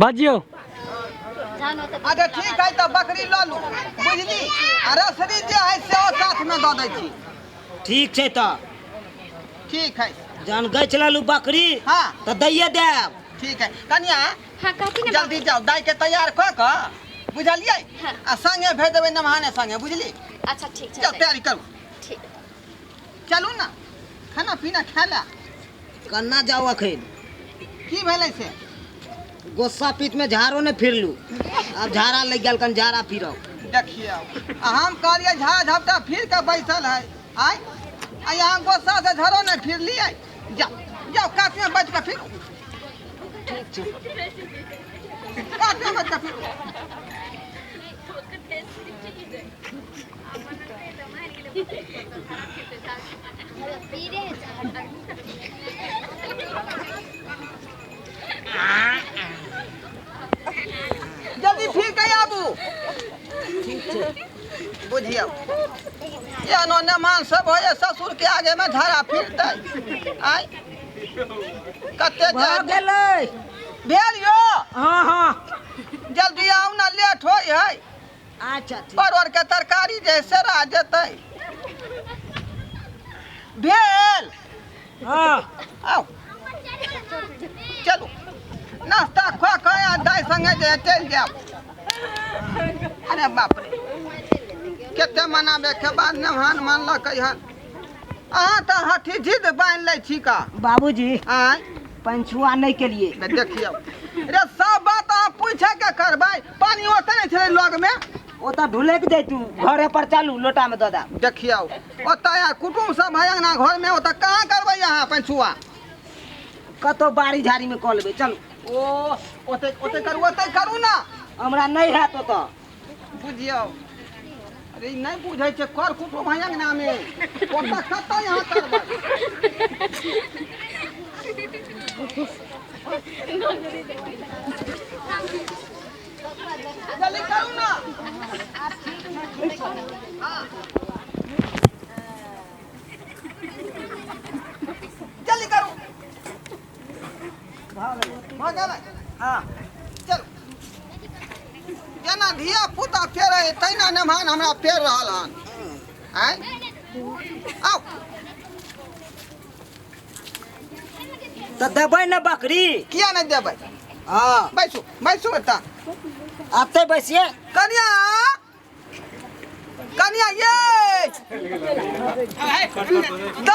बाजियौ। अच्छा ठीक है, तऽ बकरी लऽ लू, बुझली? आ रसरी जे है सेहो साथमे दऽ दै छी। ठीक छै तऽ। ठीक है। जहन गछि लेलू बकरी, हाँ, तऽ दैये देब। ठीक है कनिया। हाँ, कहती ने। जल्दी जाउ, दाइ के तैयार कऽ कऽ, बुझलियै? हाँ। आ संगे भेज देबै नमहाने संगे, बुझली? अच्छा, ठीक छै। जाउ, तैयारी करू। ठीक। चलू ने, खाना पीना खा ला। कन्ना जाउ अखन? की भेलै से? गोस्सा पीठ में झाड़ो ने फिरलू, आब झाड़ा लागि गेल, कन झाड़ा फिरब। देखियौ, आ हम कहलियै झाड़ा झपटा फिर के बैसल है, आय आ यहाँ गोस्सा से झाड़ो नहि फिरलियै। जाउ जाउ, कातमे बैठ के फिरू। ठीक छै। कातमे बैठ के फिरू। जल्दी फिर के आबू। ठीक छै। बुझियौ, एहनो मेहमान सब होइए, ससुर के आगे में झाड़ा फिरतै? आय, कते भऽ गेलै। भेल यो? हँ हँ। जल्दी आउ ने, लेट होइ है। अच्छा, ठीक। परोड़ के तरकारी जे है सेरा जेतै। भेल? हँ। आउ, चलू, नाश्ता खुआ कऽ आ दाइ संगे जे है चलि जायब। अरे बाप रे, कते मनाबे के बाद नहान मानलक हन। अहाँ तऽ हठी जिद बान्हि लै छी का। बाबूजी। आँय? पंछुआ नहि केलिए। ने देखियौ रे, सब बात अहाँ पूछे के करबै। पानी ओतऽ नहि छलै लगमे? ओतऽ ढुलकि जैतू, घरे पर चलू, लोटामे दऽ देब। देखियौ, ओतऽ आ कुटुम सब है अंगना घरमे, ओतऽ कहाँ करबै अहाँ पंछुआ? कतौ बाड़ी झाड़ीमे कऽ लेबै, चलू। ओ ओतै ओतै करू, ओतै करू ने। हमरा नहि हैत ओतऽ। बुझियौ, अरे ई नहि बुझै छै, कर कुटुम है अंगनामे, ओतऽ कतऽ यहाँ करबै? जल्दी करू ने। हाँ। जल्दी करू, भऽ गेलै। हँ। चलू। जेना धिया पुता फेर है तहिना नमहान हमरा फेर रहल हन। आँय, आउ। तऽ देबै ने बकरी? किया नहि देबै? हँ। बैसू बैसू एतऽ। एतै बैसिए। कनिया, कनिया, ये।